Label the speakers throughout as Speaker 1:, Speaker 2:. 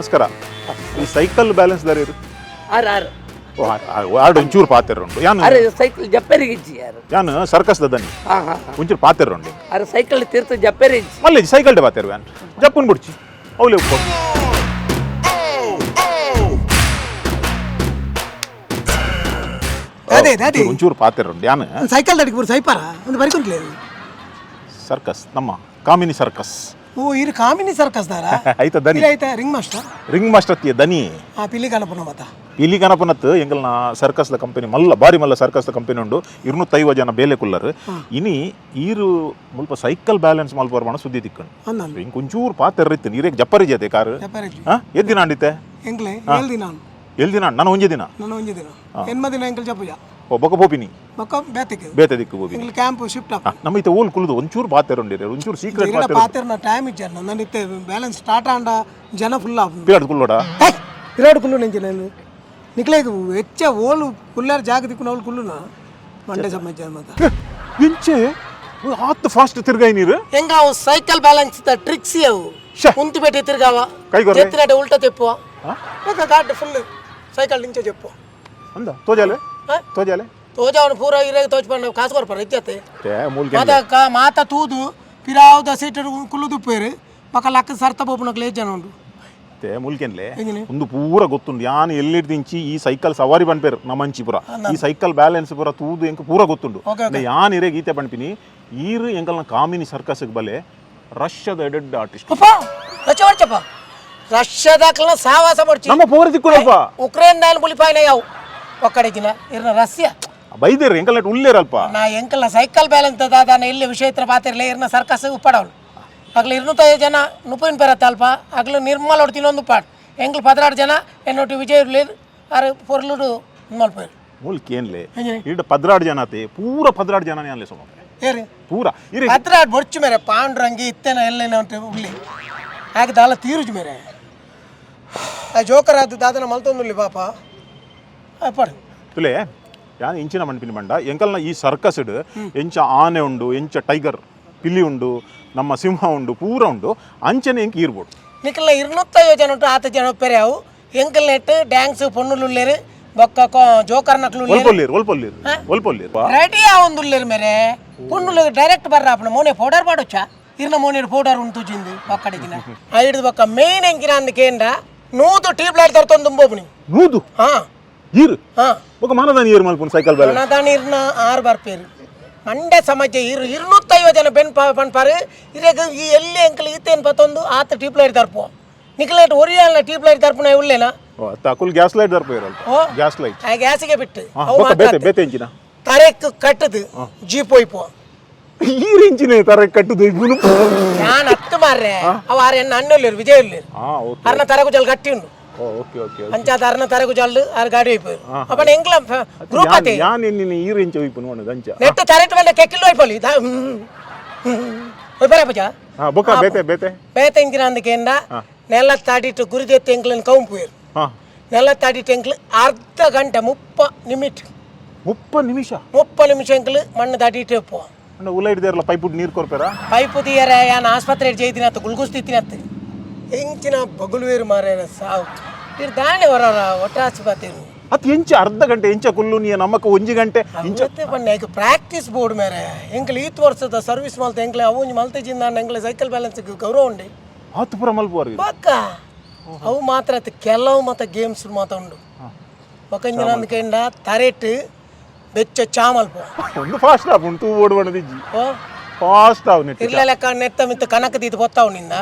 Speaker 1: ನಮಸ್ಕಾರ. ಈ cycle balance ದಾರಿ
Speaker 2: ಆರು ಆರು
Speaker 1: ಆಡು ಒಂಚೂರು ಪಾತೆರ್ ಉಂಟು ಯಾನು.
Speaker 2: ಅರೆ ಸೈಕಲ್ ಜಪ್ಪೆರಿಗಿಜ್ಜಿ ಯಾರು?
Speaker 1: ಯಾನು ಸರ್ಕಸ್ ದನಿ.
Speaker 2: ಹಾ ಹಾ ಹಾ.
Speaker 1: ಒಂಚೂರು ಪಾತೆರ್ ಉಂಡು.
Speaker 2: ಅರೆ ಸೈಕಲ್ ತೀರ್ಥ ಜಪ್ಪೆರಿಜ್ಜಿ.
Speaker 1: ಮಲ್ಲೆ ಸೈಕಲ್ ಪಾತೆರ್ ವ್ಯಾನ್ ಜಪ್ಪುನ್ ಬುಡ್ಚಿ ಅವಲೆ ಉಪ್ಪು.
Speaker 3: ಅದೇ ಅದೇ.
Speaker 1: ಒಂಚೂರು ಪಾತೆರ್ ಉಂಡು ಯಾನು.
Speaker 3: ಸೈಕಲ್ ದಡಿಗೆ ಪೂರ ಸೈಪಾರ ಒಂದು ಬರಿಕೊಂಡ್ಲೇ.
Speaker 1: ಸರ್ಕಸ್ ನಮ್ಮ ಕಾಮಿನಿ ಸರ್ಕಸ್.
Speaker 3: ಓ, ಇರು ಕಾಮಿನಿ ಸರ್ಕಸ್ ದಾರ?
Speaker 1: ಆಯ್ತಾ ದನಿ.
Speaker 3: ಆಯ್ತಾ ring master?
Speaker 1: Ring master ತಿಯ ದನಿ.
Speaker 3: ಆ ಪಿಲಿ ಕಣಪುನ ಮತ.
Speaker 1: ಇಲ್ಲಿ ಗಣಪನತ್ ಎಂಗಲ್ನ ಸರ್ಕಸ್ the company ಮಲ್ಲ ಬಾರಿ ಮಲ್ಲ circus the company ಉಂಡು. 250 ಜನ ಬೇಲೆ ಕುಲ್ಲರ್. ಇನಿ ಈರು ಮುಲ್ಪ ಸೈಕಲ್ ಬ್ಯಾಲೆನ್ಸ್ ಮಲ್ಪವರ್ ಮಾಡ ಸುದ್ದಿ ತಿಕ್ಕಂಡು.
Speaker 3: ಅಂದ.
Speaker 1: ಇಂಕ್ ಒಂಚೂರು ಪಾತೆರ್ ಇತ್ತು ನೀರೇಗ್ ಜಪ್ಪರಿ ಜತೆ ಕಾರ್.
Speaker 3: ಜಪ್ಪರಿಜಿ.
Speaker 1: ಹಾ, ಎದ್ದಿನ ಅಂಡಿತೆ?
Speaker 3: ಎಂಕ್ಲೆ ಏಳು ದಿನ.
Speaker 1: ಎಲ್ ದಿನ? ನಾನು ಒಂಜೆ ದಿನ.
Speaker 3: ನಾನು ಒಂಜಿ ದಿನ, ಎನ್ಮ ದಿನ ಎಂಕಲ್ ಜಪ್ಪುಜ.
Speaker 1: ಓ, ಬೊಕ ಪೋಪಿನಿ?
Speaker 3: ಬೊಕ್ಕ ಬೇತಿಕ್.
Speaker 1: ಬೇತೆ ದಿಕ್ಕು ಪೋಪಿನಿ.
Speaker 3: ಎಂಕಲ್ ಕ್ಯಾಂಪ್ ಶಿಫ್ಟ್ ಆಪ.
Speaker 1: ನಮ್ಮ ಇತ್ತೆ ಓಲ್ ಕುಲ್ದು ಒಂಚೂರು ಪಾತೆರ್ ಉಂಡಿರೆ ಒಂಚೂರು ಸೀಕ್ರೆಟ್.
Speaker 3: ಇರಡ
Speaker 1: ಪಾತೆರ್.
Speaker 3: ಪಾತೆರ್ನ ಟೈಮ್ ಇಜ್ಜಾರ. ನನ್ನ ಇತ್ತೆ ಬ್ಯಾಲೆನ್ಸ್ ಸ್ಟಾರ್ಟ್ ಆಂಡ ಜನ ಫುಲ್ ಆಪು.
Speaker 1: ಪಿರಾಡ್ ಕುಲ್ಲೋಡ.
Speaker 3: ಇರೋಡು ಕುಲ್ಲು ನೆಂಚಿ ನಾನು ನಿಕ್ಲೇಗ್ ಹೆಚ್ಚ ಓಲು ಕುಲ್ಲಾರ ಜಾಗ ದಿಕ್ಕು ಓಲು ಕುಲ್ಲುನ ಮಂಡೆ ಸಮಾಜ ಮತ.
Speaker 1: ಇಂಚೆ ಆತ್ ಫಾಸ್ಟ್ ತಿರ್ಗಾಯಿ ನೀರು.
Speaker 3: ಹೆಂಗ ಅವು cycle balance tricks ಅವು.
Speaker 1: ಶ್ಯೆ.
Speaker 3: ಕುಂತು ಪೆಟ್ಟಿ ತಿರ್ಗಾವ.
Speaker 1: ಕೈಗೊರ್ರೆ?
Speaker 3: ಎತ್ತಿನಡೆ ಉಲ್ಟಾ ತೆಪ್ಪುವ ಘಾಟ್ ಫುಲ್ ಸೈಕಲ್ ನಿಂಚೆ చెప్పು.
Speaker 1: ಅಂದ ತೋಜಾಲೆ.
Speaker 3: ಹಾ?
Speaker 1: ತೋಜಾಲೆ.
Speaker 3: ತೋಜಾವನು ಪೂರ ಇರಾಗ ತೋಚ್ ಕಾಸು ಕೊರ್ಪಾರ ಇಜ್ಜತ್ತೆ.
Speaker 1: ತೇ ಮೂಲ್ಕೆ.
Speaker 3: ಮಾತ ಮಾತ ತೂದು ಪಿರಾವ್ದ ಸೀಟ್ ಕುಲ್ಲು ಪೇರು ಪಕ್ಕ ಲಕ್ಕ ಸರ್ತ ಪೋಪುನಕ್ಲೆ ಜನ ಉಂಡು.
Speaker 1: ತೇ ಮೂಲ್ಕೆನ್ಲೆ.
Speaker 3: ಎಂಜಿನಿ?
Speaker 1: ಒಂದು ಪೂರ ಗೊತ್ತುಂಡು. ಯಾನ್ ಎಲ್ಲಿಡ್ದಿಂಚಿ ಈ ಸೈಕಲ್ ಸವಾರಿ ಪನ್ಪೇರು ನಮ್ಮಂಚಿ ಪೂರ ಈ ಸೈಕಲ್ ಬ್ಯಾಲೆನ್ಸ್ ಪೂರ ತೂದು ಎಂಕ್ ಪೂರ ಗೊತ್ತುಂಡು.
Speaker 3: ಓಕೆ.
Speaker 1: ಯಾನ್ ಇರೇ ಗೀತೆ ಪನ್ಪಿನಿ, ಈರು ಎಂಕಲ್ನ ಕಾಮಿನಿ ಸರ್ಕಸ್ ಬಲೆ ರಷ್ಯಾದ ಎಡೆಡ್ ಆರ್ಟಿಸ್ಟ್.
Speaker 3: ಪಪ್ಪ ರಚ ರಷ್ಯಾದಾಕ್ಲನ ಸಾವಾಸ ಪಡ್ಚಿ.
Speaker 1: ನಮ್ಮ ಪೋರ ದಿಕ್ಕುನಲ್ಪ.
Speaker 3: ಉಕ್ರೇನ್ ದಾನ್ ಬುಲಿಪಾಯ್ನ ಯಾವು ಒಕ್ಕಡೆ ದಿನ ಇರ್ನ ರಷ್ಯಾ.
Speaker 1: ಬೈದೇರು ಎಂಕಲ್ನ ಉಲ್ಲೇರಲ್ಪ.
Speaker 3: ನಾ ಎಂಕಲ್ನ ಸೈಕಲ್ ಬ್ಯಾಲೆನ್ಸ್ ದಾದಾನ ಇಲ್ಲಿ ವಿಷಯ ಪಾತಿರ್ಲೆ ಇರ್ನ ಸರ್ಕಸ್ ಉಪ್ಪಡವಳು ಅಗ್ಲು 250 ಜನ ನುಪಿನ ಪೆರತ್ತ ಅಲ್ಪ ಅಗ್ಲು ನಿರ್ಮಲ ಹೊಡ್ ತಿನ್ನೊಂದು ಪಾಡ್ ಎಂಕ್ಲು 16 ಜನ ಎನ್ನೊಟ್ಟು ವಿಜಯ್ ಇರ್ಲಿ ಆರು ಪೊರ್ಲುಡು ಮಲ್ಪೇರು.
Speaker 1: ಮೂಲ್ಕೇನ್ಲೆ.
Speaker 3: ಎಂಜಿನಿ?
Speaker 1: ಈಡ 16 ಜನ ಆತೆ ಪೂರ 16 ಜನ ಅಲ್ಲೇ ಸೊಮ್ಮ.
Speaker 3: ಏರಿ?
Speaker 1: ಪೂರ ಇರೆ.
Speaker 3: 16 ಬೊಡ್ಚು ಮೇರೆ ಪಾಂಡುರಂಗಿ ಇತ್ತೇನ ಎಲ್ಲೇನ ಉಂಟು ಉಳ್ಳಿ ಆಗ ದಾಲ ತೀರುಜು ಮೇರೆ ಆ ಜೋಕರ್ ಅದು ದಾದನ ಮಲ್ತೊಂದುಳ್ಳಿ ಪಾಪ ಆ ಪಡು.
Speaker 1: ತುಲೆ ಯಾನ್ ಇಂಚಿನ ಮಣ್ಪಿನ ಬಂಡ ಎಂಕಲ್ನ ಈ ಸರ್ಕಸ್ ಎಂಚ ಆನೆ ಉಂಡು, ಎಂಚ ಟೈಗರ್ ಪಿಲಿ ಉಂಡು, ನಮ್ಮ ಸಿಂಹ ಉಂಡು, ಪೂರ ಉಂಡು. ಅಂಚನೆ ಎಂಕ್ ಈರ್ಬೋಡು.
Speaker 3: ನಿಕಲ್ನ 250 ಜನ ಉಂಟು ಆತ ಜನ ಒಪ್ಪೆರೆ ಅವು ಎಂಕಲ್ ನೆಟ್ ಡ್ಯಾನ್ಸ್ ಪೊನ್ನುಲುಲ್ಲೇರು ಬೊಕ್ಕ ಜೋಕರ್ ನಕ್ಲು.
Speaker 1: ಒಲ್ಪೊಲ್ಲಿರು ಒಲ್ಪೊಲ್ಲಿರು ಒಲ್ಪೊಲ್ಲಿರು.
Speaker 3: ರೆಡಿ ಆವೊಂದುಲ್ಲೇರು ಮೇರೆ ಪೊನ್ನುಲು ಡೈರೆಕ್ಟ್ ಬರ್ರ ಅಪ್ಪನ ಮೋನೆ ಪೌಡರ್ ಪಾಡೊಚ್ಚ ಇರ್ನ ಮೋನೆ ಪೌಡರ್ ಉಂಟು ಜಿಂದು ಒಕ್ಕಡಿಗಿನ ಐಡ್ದು ಬೊಕ್ಕ ಮೇನ್ ಎಂಕಿನ ಅಂದ್ ಕೇಂದ್ರ 100 ಟ್ಯೂಬ್ ಲೈಟ್ ತರ್ತೊಂದು ತುಂಬೋಪುನಿ.
Speaker 1: ನೂದು?
Speaker 3: ಹಾ.
Speaker 1: ಈರು?
Speaker 3: ಹಾ.
Speaker 1: ఒక ಮಾನದಾನಿ ಏರು ಮಲ್ಪುನ್ ಸೈಕಲ್ ಬ್ಯಾಲೆನ್ಸ್.
Speaker 3: ಅನಾದಾನ ಇರ್ನ ಆರು ಬರ್ಪೇರು ಮಂಡ್ಯ ಸಮಾಜ ಇರು 250 ಜನ ಬೆನ್ ಪನ್ಪಾರು ಇರೇಗ ಈ ಎಲ್ಲಿ ಎಂಕಲ್ ಈತೇನು ಪತ್ತೊಂದು ಆತ ಟ್ಯೂಬ್ ಲೈಟ್ ತರ್ಪೋ ನಿಕ್ಲೇಟ್ ಒರಿಯಾಲ್ನ ಟ್ಯೂಬ್ ಲೈಟ್ ತರ್ಪುನ ಉಲ್ಲೇನಾ?
Speaker 1: ಅಕುಲ್ ಗ್ಯಾಸ್ ಲೈಟ್ ದರ್ಪೇರಲ್ಪ.
Speaker 3: ಓ.
Speaker 1: Gas light.
Speaker 3: ಆ ಗ್ಯಾಸಿಗೆ ಬಿಟ್ಟು ಅವು
Speaker 1: ಬೊಕ್ಕ
Speaker 3: ಮಾತ್ರ.
Speaker 1: ಬೇತೆ ಬೇತೆ ಎಂಚಿನ?
Speaker 3: ತರೆಕ್ ಕಟ್ಟದು ಜೀಪ್ ಹೋಯ್ಪೋ.
Speaker 1: ಈರು ಇಂಚಿನ ತರ ಕಟ್ಟುದು ಇಬ್ಬನು?
Speaker 3: ನಾನು ಹತ್ತು ಮಾರ್ರೆ ಅವ ಆರ್ ಎನ್ನ ಅಣ್ಣೊಲ್ಲೇರು ವಿಜಯ್ ಉಲ್ಲೇರು.
Speaker 1: ಹಾ ಓಕೆ.
Speaker 3: ಅರ್ನ ತರಕು ಜಲ್ ಗಟ್ಟಿ ಉಂಡು.
Speaker 1: ಓ ಓಕೆ ಓಕೆ.
Speaker 3: ಅಂಚಾದ ಅರ್ನ ತರಕು ಜಲ್ಲು ಆರ್ ಗಾಡಿ ಹೋಯ್ಪೋರು ಅಪ್ಪನ ಎಂಕ್ಲ ಗ್ರೂಪ್ ಆತೆ.
Speaker 1: ಯಾನ್ ಎನ್ನಿನ ಈರು ಇಂಚ ಹೋಯ್ಪುನು ಅನ್ನೋದು ಅಂಚ.
Speaker 3: ನೆಟ್ ತರೆಟ್ ಬಂದ ಕೆಕ್ಕಿಲ್ ಹೋಯ್ಪೋಲಿ ಹೋಯ್ಪರ ಪೂಜಾ.
Speaker 1: ಹಾ, ಬೊಕ್ಕ ಬೇತೆ ಬೇತೆ?
Speaker 3: ಬೇತೆ ಇಂಚಿನ ಅಂದಕೇಂಡ ನೆಲ ತಾಡಿಟ್ಟು ಗುರುದೆತ್ತು ಎಂಕ್ಲನ್ ಕೌಂಪುಯರು.
Speaker 1: ಹಾ.
Speaker 3: ನೆಲ ತಾಡಿಟ್ಟು ಎಂಕ್ಲು ಅರ್ಧ ಗಂಟೆ 30 ನಿಮಿಟ್.
Speaker 1: 30 ನಿಮಿಷ?
Speaker 3: 30 ನಿಮಿಷ ಎಂಕ್ಲು ಮಣ್ಣು ದಾಟಿಟ್ಟು ಪೋ.
Speaker 1: ಅಂಡ ಉಲ್ಲ ಹಿಡ್ದೇರಲ್ಲ ಪೈಪ್ ನೀರು ಕೊರ್ಪೇರಾ?
Speaker 3: ಪೈಪು ತೀಯರ ಯಾನ್ ಆಸ್ಪತ್ರೆ ಜೈದಿನತ್ತು ಗುಲ್ಗುಸ್ ತಿತ್ತಿನತ್ತು ಎಂಚಿನ ಬಗುಲುವೇರು ಮಾರೇನ ಸಾವು ಇರ್ ದಾಣೆ ಹೊರ ಒಟ್ರಾಸ್ಪತ್ರೆ.
Speaker 1: ಅತ್ ಎಂಚ ಅರ್ಧ ಗಂಟೆ ಎಂಚ ಕುಲ್ಲು ನೀ ನಮ್ಮಕ್ಕ ಒಂಜಿ ಗಂಟೆ ಇಂಚ?
Speaker 3: ಅವತ್ತೆ ಬಣ್ಣ ಈಗ ಪ್ರಾಕ್ಟೀಸ್ ಬೋರ್ಡ್ ಮೇರೆ ಎಂಕ್ಲು ಈತ್ ವರ್ಷದ ಸರ್ವಿಸ್ ಮಲ್ತ ಎಂಕ್ಲೆ ಅವು ಒಂಜಿ ಮಲ್ತೆ ಜಿಂದ ಎಂಕ್ಲೆ ಸೈಕಲ್ ಬ್ಯಾಲೆನ್ಸ್ ಗೌರವ ಉಂಡೆ.
Speaker 1: ಆತು ಪೂರ ಮಲ್ಪುವಾರು?
Speaker 3: ಬೊಕ್ಕ ಅವು ಮಾತ್ರ ಅತ್ ಕೆಲವು ಮಾತ ಗೇಮ್ಸ್ ಮಾತ ಉಂಡು. ಬೊಕ್ಕ ಇಂಚಿನ ಅಂದ್ಕೆಂಡ ತರೆಟ್ ಬೆಚ್ಚ ಚಾ ಮಲ್ಪ.
Speaker 1: ಒಂದು ಫಾಸ್ಟ್ ಆಪುಂಡು ತೂ ಓಡುವಣದಿಜ್ಜಿ.
Speaker 3: ಓ.
Speaker 1: ಫಾಸ್ಟ್ ಆವು ನೆಟ್.
Speaker 3: ಇರ್ಲ ಲೆಕ್ಕ ನೆತ್ತ ಮಿತ್ತ ಕನಕ ದೀತ ಪೊತ್ತಾವು ನಿಂದ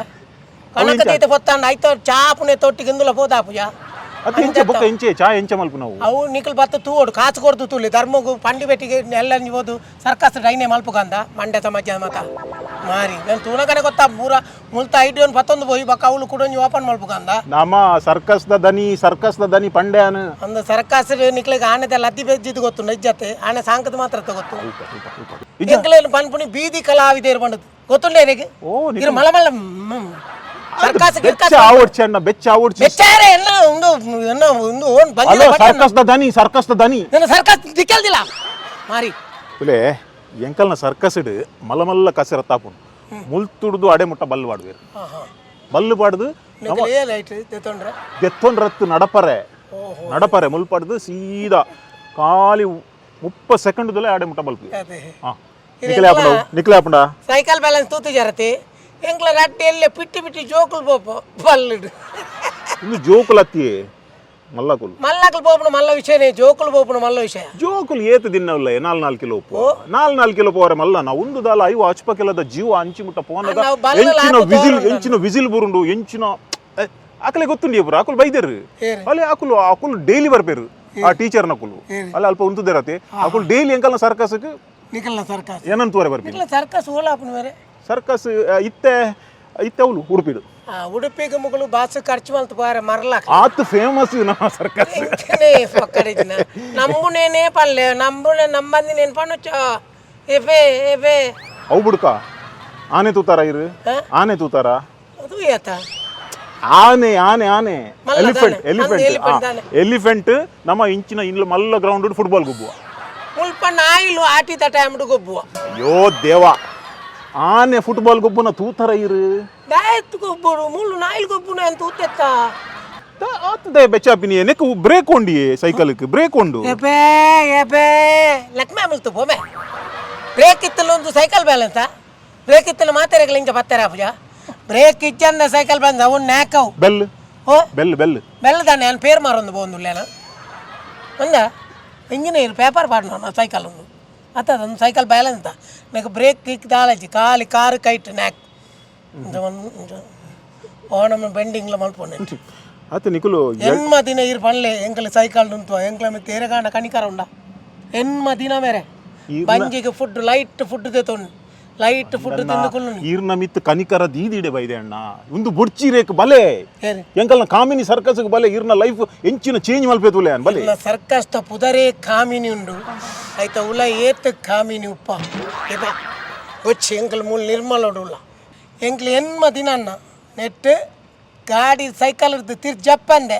Speaker 3: ಕನಕ ದೀತ ಪೊತ್ತಾಂಡ ಐತ ಚಾಪುನೆ ತೊಟ್ಟಿಗೆ ಇಂದುಲ ಪೋದಾಪುಜ.
Speaker 1: ಅತ್ ಎಂಚ ಬೊಕ್ಕ ಎಂಚೆ ಚಾ ಎಂಚ ಮಲ್ಪು ನಾವು?
Speaker 3: ಅವು ನಿಕಲ್ ಬತ್ತ ತೂವೋಡು ಕಾಸು ಕೊಡ್ದು ತೂಲಿ ಧರ್ಮಗು ಪಂಡಿ ಬೆಟ್ಟಿಗೆ ಎಲ್ಲ ಹೋದು ಸರ್ಕಸ್ ಡೈನೆ ಮಲ್ಪುಗಂದ ಮಂಡ್ಯ ಸಮಾಜ ಮತ ಮಾರಿ ನಾನು ತೂನಕನೆ ಗೊತ್ತಾ ಮೂರ ಮುಲ್ತ ಐಡಿ ಒಂದು ಪತ್ತೊಂದು ಪೋಯಿ ಬೊಕ್ಕ ಅವಳು ಕೂಡ ಒಂಜಿ ಓಪನ್ ಮಲ್ಪುಗಂದ.
Speaker 1: ನಮ್ಮ ಸರ್ಕಸ್ the ದನಿ ಸರ್ಕಸ್ the ದನಿ ಪಂಡ್ಯಾನ್.
Speaker 3: ಅಂದ ಸರ್ಕಸ್ ನಿಕ್ಲೆಗ್ ಆನೆದ ಲದ್ದಿ ಬೆಜ್ಜಿದ್ ಗೊತ್ತು ನಜ್ಜತೆ ಆನೆ ಸಾಂಕದ ಮಾತ್ರ ಗೊತ್ತು. ಎಂಕ್ಲೇನು ಪನ್ಪುನಿ ಬೀದಿ ಕಲಾವಿದೇರು ಪಂಡದು ಗೊತ್ತುಂಡೆ ನಿನಗೆ?
Speaker 1: ಓ.
Speaker 3: ಇರು ಮಲ ಮಲ್ಲ ಸರ್ಕಸ್.
Speaker 1: ಬೆಚ್ಚ ಆವಡ್ಚಿ ಅಣ್ಣ ಬೆಚ್ಚ ಆವಡ್ಚಿ.
Speaker 3: ಬೆಚ್ಚಾರೆ ಎಲ್ಲ ಒಂದು ಎನ್ನ ಒಂದು ಓನ್
Speaker 1: ಹಲೋ.
Speaker 3: ಬಂದಿಲ್ಲ.
Speaker 1: ಸರ್ಕಸ್ the ದನಿ ಸರ್ಕಸ್ the ದನಿ.
Speaker 3: ನನ್ನ ಸರ್ಕಸ್ ದಿಕ್ಕಲ್ದಿಲ್ಲ ಮಾರಿ.
Speaker 1: ತುಲೆ ಎಂಕಲ್ನ ಸರ್ಕಸ್ ಇಡು ಮಲ್ಲ ಮಲ್ಲ ಕಸರತ್ ಆಪುಂಡು ಮುಲ್ತುಡ್ದು ಅಡೆ ಮುಟ್ಟ ಬಲ್ಲು ವಾಡುವೇರು.
Speaker 3: ಹಾ ಹಾ.
Speaker 1: ಬಲ್ಲು ಪಾಡ್ದು
Speaker 3: ಲೈಟ್ ತೊಂದ್ರೆ
Speaker 1: ದೆತ್ತೊಂಡ್ರತ್ತು ನಡಪರೆ ನಡಪರೆ ಮುಲ್ಪಾಡ್ದು ಸೀದಾ ಖಾಲಿ 30 ಸೆಕೆಂಡ್ ಆಡೆ ಮುಟ್ಟ ಬಲ್ಪು.
Speaker 3: ಅದೇ.
Speaker 1: ಹಾ ನಿಕ್ಲೆ ಹಾಪುಂಡ, ನಿಕ್ಲೆ ಹಾಪುಂಡ.
Speaker 3: ಸೈಕಲ್ ಬ್ಯಾಲೆನ್ಸ್ ತೂತು ಜರತಿ ಎಂಕ್ಲ ರಡ್ಡೆ ಎಲ್ಲೆ ಪಿಟ್ಟಿ ಪಿಟ್ಟಿ ಜೋಕುಲು ಪೋಪು ಬಲ್ಲಿಡು.
Speaker 1: ಇನ್ನು ಜೋಕುಲತ್ತಿ ಮಲ್ಲಕುಲು.
Speaker 3: ಮಲ್ಲಕುಲು ಪೋಪುನ ಮಲ್ಲ ವಿಷಯನೇ, ಜೋಕುಲು ಪೋಪುನ ಮಲ್ಲ ವಿಷಯ.
Speaker 1: ಜೋಕುಲು ಏತು ದಿನವಲ್ಲ, 4 4 ಕಿಲೋ ಉಪ್ಪು, 4 4 ಕಿಲೋ ಪೋರೆ ಮಲ್ಲ. ನಾವು ಒಂದು ದಾಲ ಐವು ಅಚ್ಪ ಕಿಲೋದ ಜೀವ ಅಂಚಿ ಮುಟ್ಟ ಪೋನಗ
Speaker 3: ನಾವು ಬಲ್ಲಲ
Speaker 1: ಎಂಚಿನ
Speaker 3: ಹಾಕು
Speaker 1: ವಿಸಿಲ್
Speaker 3: ತೋರುಂಡು.
Speaker 1: ಎಂಚಿನ ವಿಸಿಲ್ ಬುರುಂಡು ಎಂಚಿನ ಆಕಲೆ ಗೊತ್ತುಂಡಿ ಪುರ ಆಕುಲು ಬೈದೇರು.
Speaker 3: ಏರು.
Speaker 1: ಅಲ್ಲಿ ಆಕುಲು ಆಕುಲು ಡೈಲಿ ಬರ್ಪೇರು ಆ ಟೀಚರ್ ನಕುಲು ಅಲ್ಲಿ ಅಲ್ಪ ಉಂತುದೇರತೆ ಆಕುಲು ಡೈಲಿ ಎಂಕಲ್ನ ಸರ್ಕಸ್ಗೆ
Speaker 3: ನಿಕಲ್ನ ಸರ್ಕಸ್
Speaker 1: ಏನಂತ ತೋರೆ ಬರ್ಪೇರು.
Speaker 3: ನಿಕಲ್ನ ಸರ್ಕಸ್ ಓಲಾಪುನ ಬೇರೆ.
Speaker 1: ಸರ್ಕಸ್ ಇತ್ತೆ ಇತ್ತೆ ಅವಳು ಉಡುಪಿಡು.
Speaker 3: ಉಡುಪಿಗೆ ಮುಗುಲು ಬಾಸು ಖರ್ಚು ಮಲ್ತು ಬಾರೆ ಮರ್ಲಾಕ.
Speaker 1: ಆತು ಫೇಮಸ್ ನಮ್ಮ ಸರ್ಕಸ್.
Speaker 3: ಇಂಚನೇ ಪಕ್ಕಡಿಜಿನ ನಂಬುನೇನೆ ಪಲ್ಲೆ ನಂಬುನೆ ನಂಬಂದಿ ನೇನು ಪಣ್ಣುಚ್ಚ ಎಫೆ ಎಫೆ.
Speaker 1: ಅವು ಬುಡ್ಕ ಆನೆ ತೂತಾರ ಇರು?
Speaker 3: ಹಾ?
Speaker 1: ಆನೆ ತೂತಾರ.
Speaker 3: ಅದು ಏತ?
Speaker 1: ಆನೆ ಆನೆ ಆನೆ
Speaker 3: ಮಲ್ಲ
Speaker 1: ಎಲಿಫೆಂಟ್.
Speaker 3: ತಾನೆ. ಅಂದ್
Speaker 1: ಎಲಿಫೆಂಟ್
Speaker 3: ಎಲಿಫೆಂಟ್ ತಾನೆ.
Speaker 1: ಎಲಿಫೆಂಟ್ ನಮ್ಮ ಇಂಚಿನ ಇನ್ನು ಮಲ್ಲ ಗ್ರೌಂಡ್ ಫುಟ್ಬಾಲ್ ಗುಬ್ಬುವ.
Speaker 3: ಮುಲ್ಪ ನಾಯಿಲು ಆಟಿದ ಟೈಮ್ ಗೊಬ್ಬುವ.
Speaker 1: ಅಯ್ಯೋ ದೇವ, ಆನೆ ಫುಟ್ಬಾಲ್ ಗೊಬ್ಬುನ ತೂತರ ಇರು?
Speaker 3: ದಾಯತ್ ಗೊಬ್ಬರು ಮುಳ್ಳು ನಾಯಿಲು ಗೊಬ್ಬುನ ಅಂತ ತೂತೆತ್ತ.
Speaker 1: ಆತದೆ ಬೆಚ್ಚಾಪಿನಿ ನೆಕ್ ಬ್ರೇಕ್ ಉಂಡಿಯೇ, ಸೈಕಲ್ಗೆ ಬ್ರೇಕ್ ಉಂಡು.
Speaker 3: ಎಬೆ ಎಬೆ ಲಕ್ಷ್ಮಿ ಅಮಲ್ತು ಪೋಮೆ ಬ್ರೇಕ್ ಇತ್ತಲ್ಲ ಒಂದು cycle balance. Break ಇತ್ತಲ್ಲ ಮಾತಾಡಗಲ ಇಂಚ ಬತ್ತಾರೆ ಪೂಜಾ ಬ್ರೇಕ್ ಇಚ್ಚಂದ ಸೈಕಲ್ ಬ್ಯಾಲೆನ್ಸ್ ಅವು ನ್ಯಾಕವು.
Speaker 1: ಬೆಲ್.
Speaker 3: ಓ
Speaker 1: ಬೆಲ್ ಬೆಲ್.
Speaker 3: ಬೆಲ್ಲದಾನೆ ನಾನು ಪೇರ್ ಮಾರೊಂದು ಪೋಂದುಲ್ಲೇನ ಒಂದ ಇಂಜಿನಿಯರ್ ಪೇಪರ್ ಪಾಡ್ನ ಸೈಕಲ್ ಒಂದು ಅತ್ತ ಒಂದು ಸೈಕಲ್ ಬ್ಯಾಲೆನ್ಸ್ నాకు ಬ್ರೇಕ್ ಕಿಕ್ ದಾಲಜಿ ಖಾಲಿ ಕಾರು ಕೈಟ್ ನ್ಯಾಕ್ ಓಣಮ್ ಬೆಂಡಿಂಗ್ಲ ಮಲ್ಪೊಂಡೆ.
Speaker 1: ಆತ ನಿಕುಲು
Speaker 3: ಎನ್ಮ ದಿನ ಇರ್ ಪನ್ಲೆ ಎಂಕಲ್ ಸೈಕಲ್ ಉಂಟು ಎಂಕ್ಲ ಮಿತ್ತ ಏರಗಾಂಡ ಕಣಿಕರ ಉಂಡ ಎನ್ಮ ದಿನ ಮೇರೆ ಬಂಜಿಗೆ food light food ತೆತ್ತೊಂಡು light food ತಿಂದು ಕುಲ್ಲು.
Speaker 1: ಈರ್ನ ಮಿತ್ ಕನಿಕರ ದೀದಿಡೆ ಬೈದೆ ಅಣ್ಣ ಒಂದು ಬುಡ್ಚಿ ರೇಕ್ ಬಲೆ.
Speaker 3: ಏರಿ.
Speaker 1: ಎಂಕಲ್ನ ಕಾಮಿನಿ ಸರ್ಕಸ್ ಬಲೆ, ಈರ್ನ ಲೈಫ್ ಎಂಚಿನ ಚೇಂಜ್ ಮಲ್ಪೇತುಲೆ ಅನ್ ಬಲೆ.
Speaker 3: ಸರ್ಕಸ್ ತ ಪುದರೇ ಕಾಮಿನಿ ಉಂಡು ಆಯ್ತ ಉಲ ಏತ್ ಕಾಮಿನಿ ಉಪ್ಪ ಏಪ ಒಚ್ಚಿ ಎಂಕಲ್ ಮೂಲ ನಿರ್ಮಲೋಡು ಉಲ್ಲ ಎಂಕ್ಲು ಎನ್ಮ ದಿನ ಅಣ್ಣ ನೆಟ್ ಗಾಡಿ ಸೈಕಲ್ ಇರ್ದು ತಿರ್ ಜಪ್ಪಂದೆ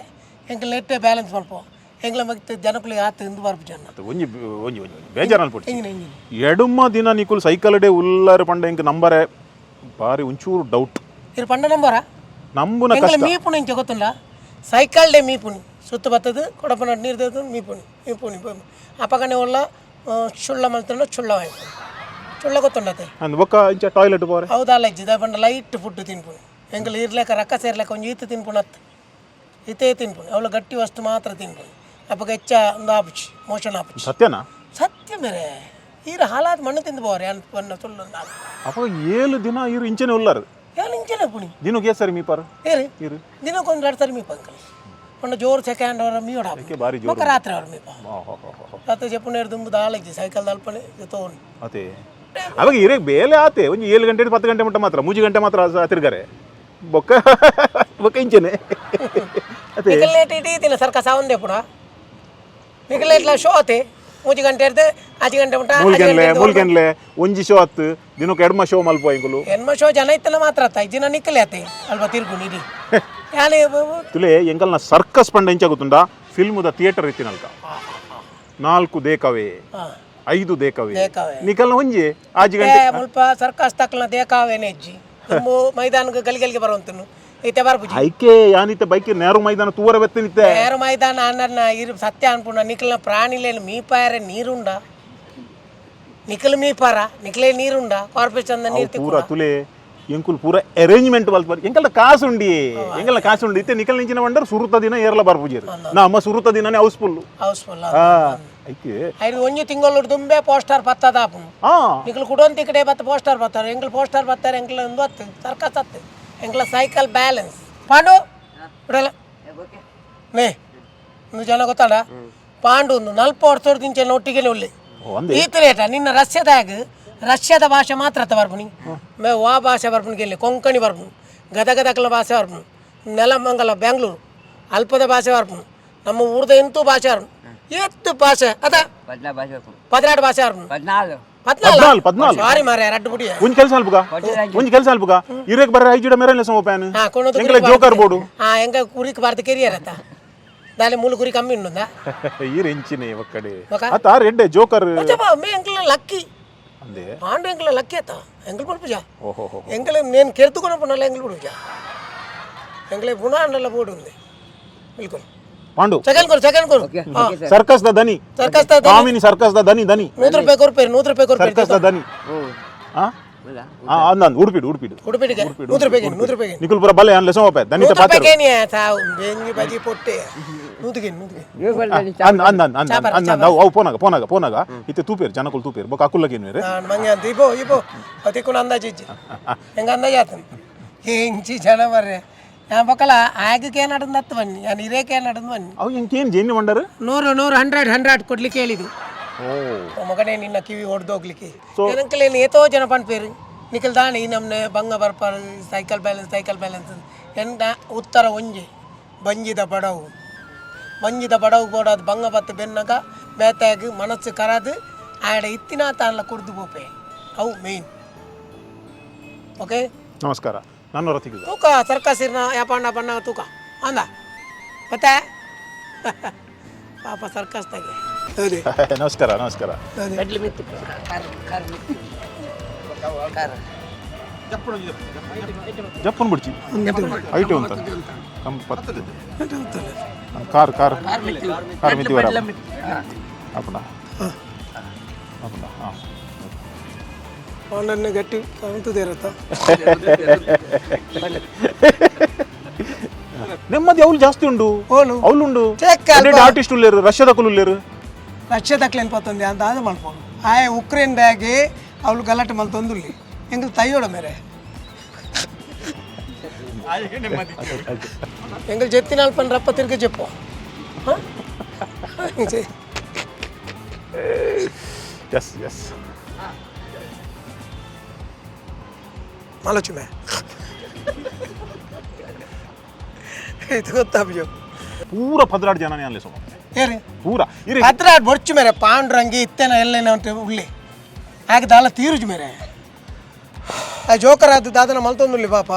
Speaker 3: ಎಂಕಲ್ ನೆಟ್ಟೆ ಬ್ಯಾಲೆನ್ಸ್ ಮಲ್ಪ ಎಂಕ್ಲ ಮಗ್ತ ಜನಕುಲಿಗೆ ಆತ ಇಂದು ಬರ್ಪು ಜನ.
Speaker 1: ಅದು ಒಂಜಿ ಒಂಜಿ ಒಂಜಿ ಒಂಜಿ ಬೇಜಾರು ಅನ್ಪುಡ್ಚಿ.
Speaker 3: ಇಂಜಿನ ಇಂಜಿನ.
Speaker 1: ಎಡುಮ ದಿನ ನಿಕುಲು ಸೈಕಲ್ ಡೇ ಉಲ್ಲಾರ ಪಂಡ ಇಂಕ್ ನಂಬರೆ ಬಾರಿ ಒಂಚೂರು ಡೌಟ್.
Speaker 3: ಇದು ಪಂಡ ನಂಬರ.
Speaker 1: ನಂಬುನ
Speaker 3: ಎಂಕಲ್
Speaker 1: ಕಷ್ಟ.
Speaker 3: ಮೀಪುಣಿ ಇಂಚ ಗೊತ್ತುಂಡ ಸೈಕಲ್ ಡೇ ಮೀಪುಣಿ ಸುತ್ತ ಬತ್ತದು ಕೊಡಪನ ನೀರು ತೆಗೆದು ಮೀಪುಣಿ ಮೀಪುಣಿ ಅಪಗನೆ ಉಲ್ಲ ಚುಳ್ಳ ಮಲ್ತಂಡ ಚುಳ್ಳ ವಾಯ್ಪುಣಿ ಚುಳ್ಳ ಗೊತ್ತುಂಡತೆ.
Speaker 1: ಅಂದ್ ಬೊಕ್ಕ ಇಂಚ ಟಾಯ್ಲೆಟ್ ಪೋರೆ?
Speaker 3: ಹೌದಲ್ಲ ಇಜ್ಜಿದ ಪಂಡ ಲೈಟ್ ಫುಡ್ ತಿನ್ಪುಣಿ ಎಂಕಲ್ ಇರ್ಲೇಕ ರಕ್ಕ ಸೇರ್ಲೇಕ ಒಂಜಿ ಈತ ತಿನ್ಪುಣ ಅತ್ತು ಇತೇ ತಿನ್ಪುಣಿ ಅವಳು ಗಟ್ಟಿ ವಸ್ತು ಮಾತ್ರ ತಿನ್ಪುಣಿ ಅಪ್ಪಗ ಹೆಚ್ಚ ಒಂದು ಆಪುಚಿ ಮೋಷನ್ ಆಪುಚಿ.
Speaker 1: ಸತ್ಯನಾ?
Speaker 3: ಸತ್ಯ ಮೇರೆ ಈರ ಹಾಲಾದ ಮಣ್ಣು ತಿಂದು ಬೋರೆ ಅನ್ಪನ್ನ ಸುಳ್ಳು ನಾನು.
Speaker 1: ಅಪ್ಪ 7 ದಿನ ಇರು ಇಂಚನೆ ಉಲ್ಲಾರು?
Speaker 3: ಏನು ಇಂಚನೆ ಪುಣಿ.
Speaker 1: ದಿನಕ್ಕೆ ಏ ಸರಿ ಮೀಪಾರ?
Speaker 3: ಏರಿ.
Speaker 1: ಇರು.
Speaker 3: ದಿನಕ್ಕೊಂದು 2 ಸರಿ ಮೀಪ ಅಂಕಲ್ ಪಂಡ ಜೋರು ಸೆಕೆಂಡ್ ಅವರ ಮೀಯೋಡ.
Speaker 1: ಅದಕ್ಕೆ ಬಾರಿ ಜೋರು.
Speaker 3: ಬೊಕ್ಕ ರಾತ್ರಿ ಅವ್ರ ಮೀಪ. ರಾತ್ರಿ ಜಪ್ಪುನೇರು ದುಂಬು ದಾಳಿಜ್ಜಿ ಸೈಕಲ್ ದಲ್ಪನೆ ತೋಣಿ.
Speaker 1: ಅದೇ ಅವಾಗ ಇರೇ ಬೇಲೆ ಆತೆ ಒಂಜಿ 7 ಗಂಟೆ 10 ಗಂಟೆ ಮುಟ್ಟ ಮಾತ್ರ 3 ಗಂಟೆ ಮಾತ್ರ ತಿರ್ಗಾರೆ ಬೊಕ್ಕ ಬೊಕ್ಕ ಇಂಚನೆ ಅದೇ.
Speaker 3: ನಿಕಲ್ ಇಡೀ ದಿನ ಸರ್ಕಸ್ ಆವಂದೇ ಪುಣ ನಿಕಲ್ ಇಟ್ಲ ಶೋ ಆತೆ 3 ಗಂಟೆ ಇರ್ದೆ 5 ಗಂಟೆ ಮುಟ್ಟ.
Speaker 1: ಮೂಲ್ಕೆನ್ಲೆ ಮೂಲ್ಕೆನ್ಲೆ ಒಂಜಿ ಶೋ ಆತ್ ದಿನಕ್ಕೆ ಎಡ್ಮ ಶೋ ಮಲ್ಪ ಇಂಕುಲು.
Speaker 3: ಎನ್ಮ ಶೋ ಜನ ಇತ್ತಲ್ಲ ಮಾತ್ರ ಆತ ದಿನ ನಿಕ್ಕಲೆ ಆತೆ ಅಲ್ಪ ತಿರ್ಗುಣಿ ಇಡೀ ಯಾನೆ.
Speaker 1: ತುಲೆ ಎಂಕಲ್ನ ಸರ್ಕಸ್ ಪಂಡ ಎಂಚ ಗೊತ್ತುಂಡ ಫಿಲ್ಮ್ದ ಥಿಯೇಟರ್ ಇತ್ತಿನಲ್ಕ 4 ದೇಕವೇ 5 ದೇಕವೇ
Speaker 3: ದೇಕವೇ.
Speaker 1: ನಿಕಲ್ನ ಒಂಜಿ 5 ಗಂಟೆ.
Speaker 3: ಮುಲ್ಪ ಸರ್ಕಸ್ ತಕ್ಕಲ್ನ ದೇಕಾವೇನೆ ಅಜ್ಜಿ ತುಂಬ ಮೈದಾನಕ್ಕೆ ಗಲಿಗಲಿಗೆ ಬರುವಂತನು ಇತ್ತೆ ಬರ್ಪುಜಿ.
Speaker 1: ಐಕೆ ಯಾನಿತ್ತೆ ಬೈಕ್ ನೇರು ಮೈದಾನ ತೂವರ ಬೆತ್ತನಿತ್ತೆ.
Speaker 3: ನೇರು ಮೈದಾನ ಅನ್ನ ಇರು ಸತ್ಯ ಅನ್ಪುಣ ನಿಕಲ್ನ ಪ್ರಾಣಿಲೇನು ಮೀಪಾಯರೆ ನೀರುಂಡ ನಿಕಲ್ ಮೀಪಾರ ನಿಕಲೇ ನೀರುಂಡ ಕಾರ್ಪೊರೇಷನ್ ನೀರು.
Speaker 1: ಪೂರ ತುಲೆ ಎಂಕುಲ್ ಪೂರ ಅರೇಂಜ್ಮೆಂಟ್ ಮಲ್ಪರ್ ಎಂಕಲ್ನ ಕಾಸು ಉಂಡಿ ಎಂಕಲ್ನ ಕಾಸು ಉಂಡಿ ಇತ್ತೆ ನಿಕಲ್ ನಿಂಚಿನ ಬಂಡರ್ ಸುರುತ ದಿನ ಏರ್ಲ ಬರ್ಪುಜೇರು ನಮ್ಮ ಸುರುತ ದಿನನೇ house full.
Speaker 3: House full.
Speaker 1: ಐಕೆ
Speaker 3: ಐದು ಒಂಜಿ ತಿಂಗಳು ದುಂಬೆ ಪೋಸ್ಟರ್ ಪತ್ತದ ಆಪುನು. ನಿಕಲ್ ಕುಡೊಂದು ಕಡೆ ಬತ್ತ ಪೋಸ್ಟರ್ ಬರ್ತಾರೆ ಎಂಕಲ್ ಪೋಸ್ಟರ್ ಬರ್ತಾರೆ ಎಂಕಲ್ ಒಂದು ಹತ್ತು ಸರ್ಕಸ್ ಹತ್ತು ಎಂಕಲ ಸೈಕಲ್ ಬ್ಯಾಲೆನ್ಸ್ ಪಾಂಡು ಬಿಡಲ್ಲ ನೇ ಒಂದು ಜನ ಗೊತ್ತಾಡ ಪಾಂಡು ಒಂದು ನಲ್ಪ ವರ್ಷ ದಿಂಚೆ ಒಟ್ಟಿಗೆ ಒಳ್ಳೆ
Speaker 1: ಒಂದೇ
Speaker 3: ಈತ ರೇಟ ನಿನ್ನ ರಷ್ಯಾದಾಗ ರಷ್ಯಾದ ಭಾಷೆ ಮಾತ್ರ ಅತ್ತ ಬರ್ಪುನಿ ಮೇ ವಾ ಭಾಷೆ ಬರ್ಪುನಿ ಗೆಲ್ಲಿ ಕೊಂಕಣಿ ಬರ್ಪುನಿ ಗದಗದಕಲ ಭಾಷೆ ಬರ್ಪುನಿ ನೆಲಮಂಗಲ ಬೆಂಗಳೂರು ಅಲ್ಪದ ಭಾಷೆ ಬರ್ಪುನಿ ನಮ್ಮ ಊರ್ದ ಎಂತೂ ಭಾಷೆ ಬರ್ಪುನಿ ಎತ್ತು ಭಾಷೆ ಅದ
Speaker 2: 14 ಭಾಷೆ ಬರ್ಪುಂಡು.
Speaker 3: 16 ಭಾಷೆ ಬರ್ಪುನಿ.
Speaker 2: 14.
Speaker 3: 14.
Speaker 1: 14.
Speaker 3: ಸಾರಿ ಮಾರ್ರೆ ರಡ್ಡು ಬುಡಿ.
Speaker 1: ಒಂಜಿ ಕೆಲಸ ಅಲ್ಪುಗ ಒಂಜಿ ಕೆಲಸ ಅಲ್ಪುಗ ಇರೇಕ್ ಬರ್ರೆ ಐಜಿಡ ಮೇರೆ ಸಮ ಪ್ಯಾನ್.
Speaker 3: ಹಾ ಕೊನೊಂದು.
Speaker 1: ಎಂಕಲ ಜೋಕರ್ ಬೋರ್ಡು.
Speaker 3: ಹಾ ಎಂಕ ಕುರಿಕ್ ಬಾರ್ದು ಕೆರಿಯರ್ ಅತ್ತ ದಾಲೆ ಮೂಲು ಕುರಿ ಕಮ್ಮಿ ಉಂಡುಂದ.
Speaker 1: ಈರ್ ಎಂಚಿನೆ ಒಕ್ಕಡೆ.
Speaker 3: ಬೊಕ?
Speaker 1: ಅತ್ತ ಆರ್ ಎಡ್ಡೆ ಜೋಕರ್.
Speaker 3: ಮೇ ಎಂಕಲ ಲಕ್ಕಿ.
Speaker 1: ಅಂದೆ.
Speaker 3: ಪಾಂಡು ಎಂಕಲ ಲಕ್ಕಿ ಅತ್ತ ಎಂಕಲ್ ಪುಡ್ಪುಜ.
Speaker 1: ಓಹೋ ಹೋ.
Speaker 3: ಎಂಕಲ್ ನೇನು ಕೆರ್ತುಕೊನ ಪುನಲ್ಲ ಎಂಕಲ್ ಪುಡ್ಪುಜ. ಎಂಗ್ಲೆ ಗುಣ ಅಂಡಲ್ಲ ಬೋರ್ಡ್ ఉంది. ಬಿಲ್ಕುಲ್.
Speaker 1: ಪಾಂಡು.
Speaker 3: ಸೆಕೆಂಡ್ ಕೊರು, ಸೆಕೆಂಡ್ ಕೊರು.
Speaker 1: ಸರ್ಕಸ್ the ದನಿ.
Speaker 3: ಸರ್ಕಸ್ the ದನಿ.
Speaker 1: ಕಾಮಿನಿ ಸರ್ಕಸ್ the ದನಿ ದನಿ.
Speaker 3: 100 ರೂಪಾಯಿ ಕೊರ್ಪೇರು, 100 ರೂಪಾಯಿ ಕೊರ್ಪೇರು.
Speaker 1: ಸರ್ಕಸ್ the ದನಿ. ಆ ಆ ಅಂದ ಅಂದ್ ಉಡುಪಿಡು ಉಡುಪಿಡು.
Speaker 3: ಉಡುಪಿಡಿಗೆ 100 ರೂಪಾಯಿಗೆ, 100 ರೂಪಾಯಿಗೆ.
Speaker 1: ನಿಕುಲ್ಪುರ ಬಲೆ ಅನ್ಲೆ ಸೋಮಪೆ ದನಿತ.
Speaker 3: 100 ರೂಪಾಯಿ.
Speaker 1: ಪಾತ್ರ.
Speaker 3: ಕೇನಿಯ ಸಾವು ಬೆಂಗಿ ಬಜಿ ಪೊಟ್ಟೆ ನೂತಿಗೆ ನೂತಿಗೆ.
Speaker 1: ಅಂದ್ ಅಂದ್ ಅಂದ್ ಅಂದ್ ಅಂದ್ ಅಂದ್ ಅವು ಅವು ಪೋನಾಗ ಪೋನಾಗ ಪೋನಾಗ ಇತ್ತೆ ತೂಪೇರು ಜನಕುಲು ತೂಪೇರು ಬೊಕ ಅಕುಲ್ಲಗೇನು.
Speaker 3: ನಾನು ಮಂಗೆ ಅಂತ ಇಬೋ ಇಬೋ ಅತಿಕ್ಕೂ ಅಂದಾಜು ಇಜ್ಜಿ, ಹೆಂಗ ಅಂದಾಜು ಆತನ ಹೆಂಚಿ ಜನ ಬರ್ರೆ. ഞാൻ പൊക്കല ആകെ നടന്ന് ಬನ್ನಿ, ನಾನು ಹಿರೇಕೆ നടന്ന് ಬನ್ನಿ.
Speaker 1: ಅವು ಎಂಕೇನು ಜೇನು ಮಂಡರು.
Speaker 3: 100 100 100 100 ಕೊಡ್ಲಿಕ್ಕೆ ಹೇಳಿದ್ದು.
Speaker 1: ಓ.
Speaker 3: ಮಗನೇ, ನಿನ್ನ ಕಿವಿ ಹೊಡೆದೋಗ್ಲಿಕ್ಕೆ ಏನಂಕಲೇನು ಏತೋ ಜನ ಪನ್ಪೇರು ನಿಖಲ್ ದಾಣಿ ಈ ನಮ್ನೆ ಬಂಗ ಬರ್ಪಾರು cycle balance cycle balance. ಎಂದ ಉತ್ತರ ಒಂಜಿ ಬಂಜಿದ ಬಡವು, ಬಂಜಿದ ಬಡವು ಬೋಡಾದ ಬಂಗ ಬತ್ತು ಬೆನ್ನಗ ಬೇತಾಗ ಮನಸ್ಸು ಕರಾದು ಆಡ ಇತ್ತಿನ ತಾನ್ಲ ಕುಡ್ದು ಪೋಪೆ. ಅವು ಮೇನ್. ಓಕೆ.
Speaker 1: ನಮಸ್ಕಾರ, ನಾನು ರಥಿಕ.
Speaker 3: ತೂಕ ಸರ್ಕಸ್ ಇರ್ನ ಯಾಪಣ್ಣ ಬಣ್ಣ ತೂಕ ಅಂದ ಮತ್ತೆ ಪಾಪ ಸರ್ಕಸ್ ತಾಗೆ.
Speaker 1: ನಮಸ್ಕಾರ, ನಮಸ್ಕಾರ.
Speaker 2: ಕಡ್ಲಿ ಮಿತ್ತು ಕಾರ್ ಕಾರ್ ಮಿತ್ತು ಕಾರ್.
Speaker 1: ಜಪ್ಪನ್ ಬಿಡ್ಚಿ ಐಟು ಅಂತ ಕಂ ಪತ್ತು car car car ಮಿತಿ ವರ ಅಪ್ಪಣ ಅಪ್ಪಣ ಹಾಂ.
Speaker 3: ಅವನನ್ನು ಗಟ್ಟಿ ಕಾಣ್ತದೆ ಇರತ್ತ.
Speaker 1: ನೆಮ್ಮದಿ ಅವ್ಲು ಜಾಸ್ತಿ ಉಂಡು.
Speaker 3: ಓಲು?
Speaker 1: ಅವ್ಲು ಉಂಡು.
Speaker 3: ಚೆಕ್ ಅಲ್ಪ.
Speaker 1: ಆರ್ಟಿಸ್ಟ್ ಉಲ್ಲೇರು, ರಷ್ಯಾದ ಉಲ್ಲೇರು.
Speaker 3: ರಷ್ಯಾ ತಕ್ಲೇನು ಪತ್ತೊಂದು ಅಂತ ಅದು ಮಲ್ಪೋಡು. ಆಯೆ ಉಕ್ರೇನ್ ಬ್ಯಾಗಿ ಅವಳು ಗಲಾಟೆ ಮಲ್ತೊಂದುಲ್ಲಿ ಎಂಗ್ಲು ತಯ್ಯೋಡ ಮೇರೆ. ಎಂಗ್ಲು ಜೆತ್ತಿನ ಅಲ್ಪನ್ ರಪ್ಪ ತಿರ್ಗಿ ಜೆಪ್ಪು.
Speaker 1: S S.
Speaker 3: ಮಲಚುಮೆ ಇದು ಗೊತ್ತಾಬ್ಜು.
Speaker 1: ಪೂರ 12 ಜನನೇ ಅಲ್ಲಿ ಸೋಮ.
Speaker 3: ಏರಿ?
Speaker 1: ಪೂರ ಇರಿ.
Speaker 3: ಹತ್ರ ಬೊರ್ಚು ಮೇರೆ ಪಾಂಡುರಂಗಿ ಇತ್ತೇನ ಎಲ್ಲೇನ ಉಂಟು ಉಳ್ಳಿ ಹಾಗೆ ದಾಲ ತೀರುಜು ಮೇರೆ. ಆ ಜೋಕರ್ ಅದು ದಾದನ ಮಲ್ತೊಂದುಲ್ಲಿ ಪಾಪ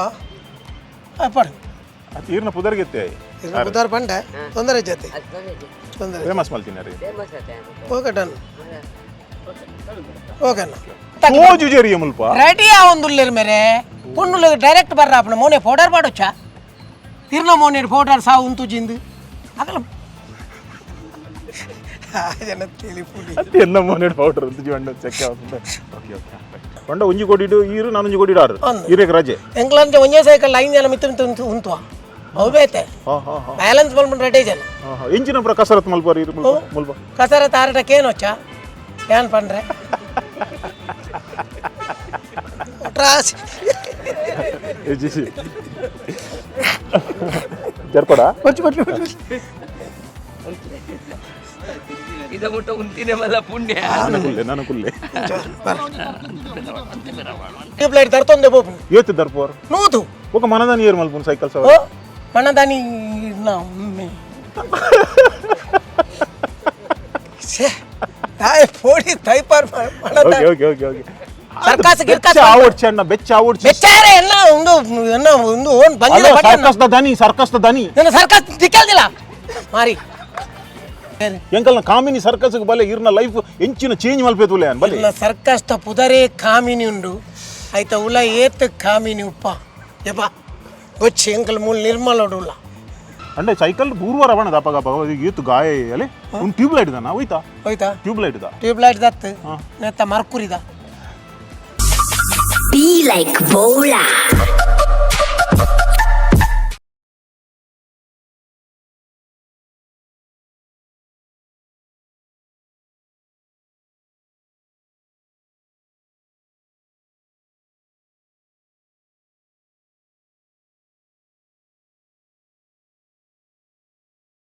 Speaker 3: ಪಡು.
Speaker 1: ಅದು ಈರ್ನ ಪುದರ್ಗೆತ್ತೆ.
Speaker 3: ಇರ್ನ ಬುಧಾರ ಪಂಡೆ ತೊಂದರೆ ಜೊತೆ ತೊಂದರೆ.
Speaker 1: ಫೇಮಸ್ ಮಲ್ತೀನಿ ರೀ.
Speaker 2: ಫೇಮಸ್ ಆತ.
Speaker 3: Okay, done. Okay ಅಣ್ಣ.
Speaker 1: ತೋಜು ಜೇರಿಯ ಮುಲ್ಪ.
Speaker 3: ರೆಡಿ ಆ ಒಂದು ಉಲ್ಲೇರು ಮೇರೆ ಪೊಣ್ಣು ಡೈರೆಕ್ಟ್ ಬರ್ರ ಅಪ್ಪನ ಮೋನೆ ಪೌಡರ್ ಪಾಡೊಚ್ಚ ತಿರ್ನ ಮೋನೆ ಪೌಡರ್ ಸಾವು ಉಂತು ಜಿಂದು ಆಗಲ ಜನ ತಿಳಿಪುಡಿ.
Speaker 1: ಅದು ಎಲ್ಲ ಮೋನೆ ಪೌಡರ್ ಅಂತ ಜೀವನ ಚೆಕ್. ಓಕೆ ಓಕೆ, ಪಂಡ ಒಂಜಿ ಕೋಟಿ ಈರು, ನಾನು ಒಂಜಿ ಕೋಟಿ ಆರು.
Speaker 3: ಅಂದು.
Speaker 1: ಈರೇಕ್ ರಜೆ.
Speaker 3: ಎಂಗ್ಲಂಚ ಒಂಜೇ ಸೈಕಲ್ ಐದು ಜನ ಮಿತ್ತು ಮಿತ್ತು ಉಂತು ಉಂತುವ ಅವು ಬೇತೆ.
Speaker 1: ಹಾ ಹಾ ಹಾ.
Speaker 3: ಬ್ಯಾಲೆನ್ಸ್ ಮಲ್ಪುಂಡು ರೆಡಿ ಜನ.
Speaker 1: ಹಾ ಹಾ, ಇಂಚಿನ ಪುರ ಕಸರತ್ ಮಲ್ಪಾರ ಈರು ಮುಲ್ಪ ಮುಲ್ಪ.
Speaker 3: ಕಸರತ್ ಆರಟಕ್ಕೇನು వచ్చా ಏನ್ ಪಂಡ್ರೆ ಟ್ರಾಸ್.
Speaker 1: G G ಜರ್ಕೊಡ.
Speaker 3: ಬಚ್ಚು ಬಚ್ಚು ಬಚ್ಚು.
Speaker 2: ಇದ ಮುಟ್ಟ ಉಂತಿನೇ ಮಲ್ಲ ಪುಣ್ಯ.
Speaker 1: ನಾನು ಕುಲ್ಲೆ, ನಾನು ಕುಲ್ಲೆ.
Speaker 3: ಟ್ಯೂಬ್ಲೈಟ್ ತರ್ತೊಂದೆ ಬೋಪು.
Speaker 1: ಏತು ದರ್ಪೋರ್?
Speaker 3: ನೂತು.
Speaker 1: ఒక మనదాని ఏరు మల్పును సైకిల్
Speaker 3: ಓ
Speaker 1: ಸವಾರಿ.
Speaker 3: ಮಣ್ಣದಾನಿ ಛೇ ತಾಯ್ ಪೋಡಿ ತೈಪಾರ್.
Speaker 1: Okay okay okay okay.
Speaker 3: Circus ಗಿರ್ಕಸ್.
Speaker 1: ಬೆಚ್ಚ ಆವಡ್ಚಿ ಅಣ್ಣ, ಬೆಚ್ಚ ಆವಡ್ಚಿ.
Speaker 3: ಬೆಚ್ಚಾರೆ ಎಲ್ಲ ಒಂದು ಎನ್ನ ಒಂದು ಓನ್ ಬಂದಿಲ್ಲ ಬಟ್ಟೆ.
Speaker 1: ಸರ್ಕಸ್ the ದನಿ, circus the ದನಿ.
Speaker 3: ನನ್ನ ಸರ್ಕಸ್ ದಿಕ್ಕಲ್ದಿಲ್ಲ ಮಾರಿ.
Speaker 1: ಎಂಕಲ್ನ ಕಾಮಿನಿ ಸರ್ಕಸ್ ಬಲೆ ಇರ್ನ ಲೈಫ್ ಎಂಚಿನ ಚೇಂಜ್ ಮಲ್ಪೇತುಲೆ ಅನ್ ಬಲೆ.
Speaker 3: ನನ್ನ ಸರ್ಕಸ್ ತ ಪುದರೇ ಕಾಮಿನಿ ಉಂಡು ಆಯ್ತ ಉಲ ಏತ್ ಕಾಮಿನಿ ಉಪ್ಪ ಯಪ್ಪ ಗೊಚ್ಚಿ ಎಂಕಲ್ ಮೂಲ ನಿರ್ಮಲ ಉಲ್ಲ.
Speaker 1: ಅಂದ್ರೆ ಸೈಕಲ್ ಬೂರ್ವಾರ ಅವಣ ದಪಗ ಅಪಗ ಏತು ಗಾಯ ಅಲೆ. ಒಂದು ಟ್ಯೂಬ್ ಲೈಟ್ ದಾನ ಹೋಯ್ತಾ?
Speaker 3: ಹೋಯ್ತಾ.
Speaker 1: ಟ್ಯೂಬ್ ಲೈಟ್ ದಾ.
Speaker 3: ಟ್ಯೂಬ್ ಲೈಟ್ ದತ್ತು ನೆತ್ತ ಮರ್ಕುರಿದ.
Speaker 4: Be like Bola.